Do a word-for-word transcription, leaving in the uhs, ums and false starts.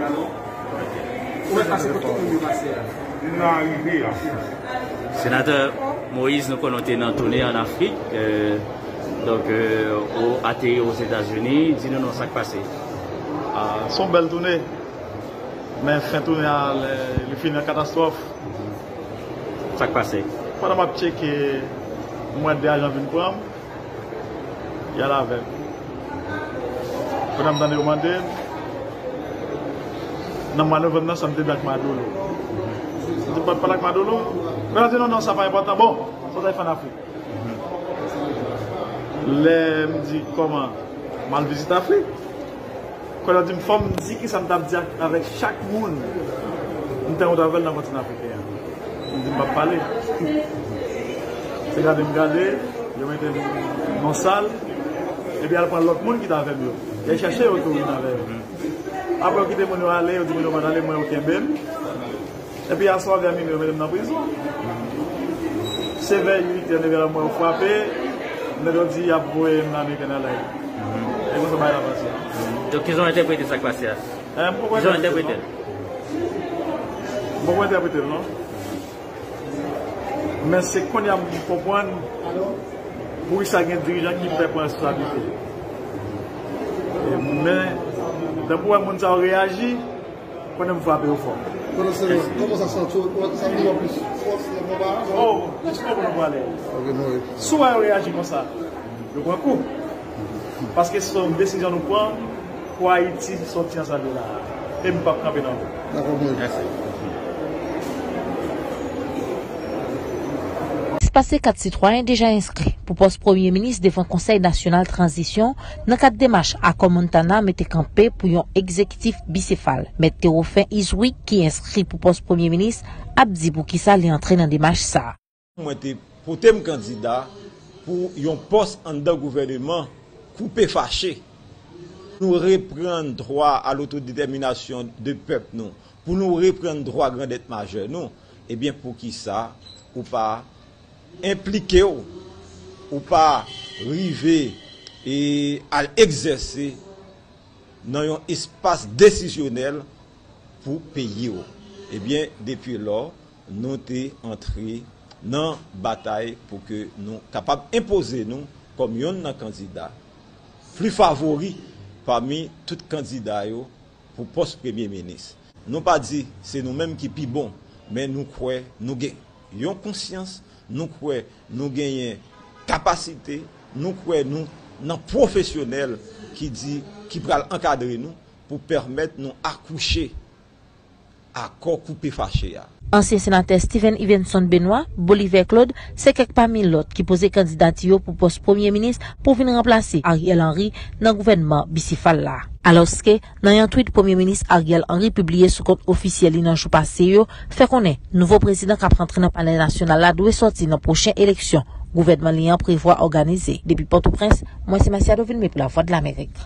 Ou wè pase kote moun yo pase a. Senatè Moïse, nou konnen w te nan toune ann Afrik, euh, donk, euh, ou ateri Ozetazini, di nou non, sa k pase? Ah, se yon bèl toune, men fen toune a, li, li fini an katastwòf. Sa k pase? Pandan m ap tcheke, m wè de ajan vin pran m, y al avè m. Pandan m tande yo mande m, nan mwa novanm nan, sa m te di ak Madolo. M di, "M pa t pale ak Madolo." Men yo di, "Non, non, sa pa enpòtan." Bon, sa w t al fè ann Afrik? Lè m di, "Kòman?" M al vizite Afrik. Kòlè di m, fò m di ki sa m t ap di ak, avèk chak moun m te rankontre avè l nan kontinan afriken an. M di m p ap pale. Se gade m gade, yo mete m nan sal, epi al pran lòt moun ki t avè m yo. Y al chèche yo tou vin avè yo. Apre yo kite moun yo ale, yo di moun yo pa t ale, mwen yo kenbe m. Epi aswè vè minwi yo mete m nan prizon. Se vè uit è, nèf è la mwen yo frape, nèg yo di y ap voye m nan American Airlines. E konsa bagay la pase. Donk, kijan w entèprete sa k pase a? Eh, m poko entèprete l non. M poko entèprete l non. Men se kounye a m konprann poukisa gen dirijan ki pè pran responsablite. E, men, depi w wè moun sa yo reyaji, konnen m frape yo fò. Pandan se tan, kòman sa santi w? Ou santi w plis fòs nan konba a? Oh, m ti konprann ou prale. Ok, mwen wi. Si w wè yo reyaji konsa, yo pran kou. Paske se yon desizyon nou pran pou Ayiti sòti nan sa l ye la a. E m p ap kanpe nan wout. Dakò, mwen wi. Mèsi. Pase kat sitwayen deja enskri pou pòs premye minis devan Konsèy Nasyonal Tranzisyon nan kad demach akò Montana mete kanpe pou yon egzekitif bisefal. Mèt Théophile Iswick, ki enskri pou pòs premye minis, ap di poukisa li antre nan demach sa a. Mwen te pote m kandida pou yon pòs anndan gouvèneman koupe fache. Nou reprann dwa a lotodetèminasyon de pèp nou, pou nou reprann dwa grandèt majè nou, ebyen, poukisa ou pa enplike w, ou pa rive e al egzèse nan yon espas desizyonèl pou peyi w. Ebyen, depi lò, nou te antre nan batay pou ke nou kapab enpoze nou kòm yonn nan kandida pli favori pami tout kandida yo pou pòs premye minis. Nou pa di se nou menm ki pi bon, men nou kwè nou gen yon konsyans, nou kwè nou genyen kapasite, nou kwè nou nan pwofesyonèl ki di, ki pral ankadre nou pou pèmèt nou akouche akò koupe fache a. Ansyen senatè Steven Yvenson Benoît, Boliver Claude, se kèk pami lòt ki poze kandidati yo pou pòs premye minis pou vin ranplase Ariel Henry nan gouvènman bisefal la. Alòske, nan yon tweet premye minis Ariel Henry pibliye sou kont ofisyèl li nan jou pase yo, fè konnen nouvo prezidan k ap rantre nan palè nasyonal la dwe sòti nan pwochen eleksyon gouvènman li an prevwa òganize. Depi Pòtoprens, mwen se Masiado Vilmé pou Lavwadlamerik.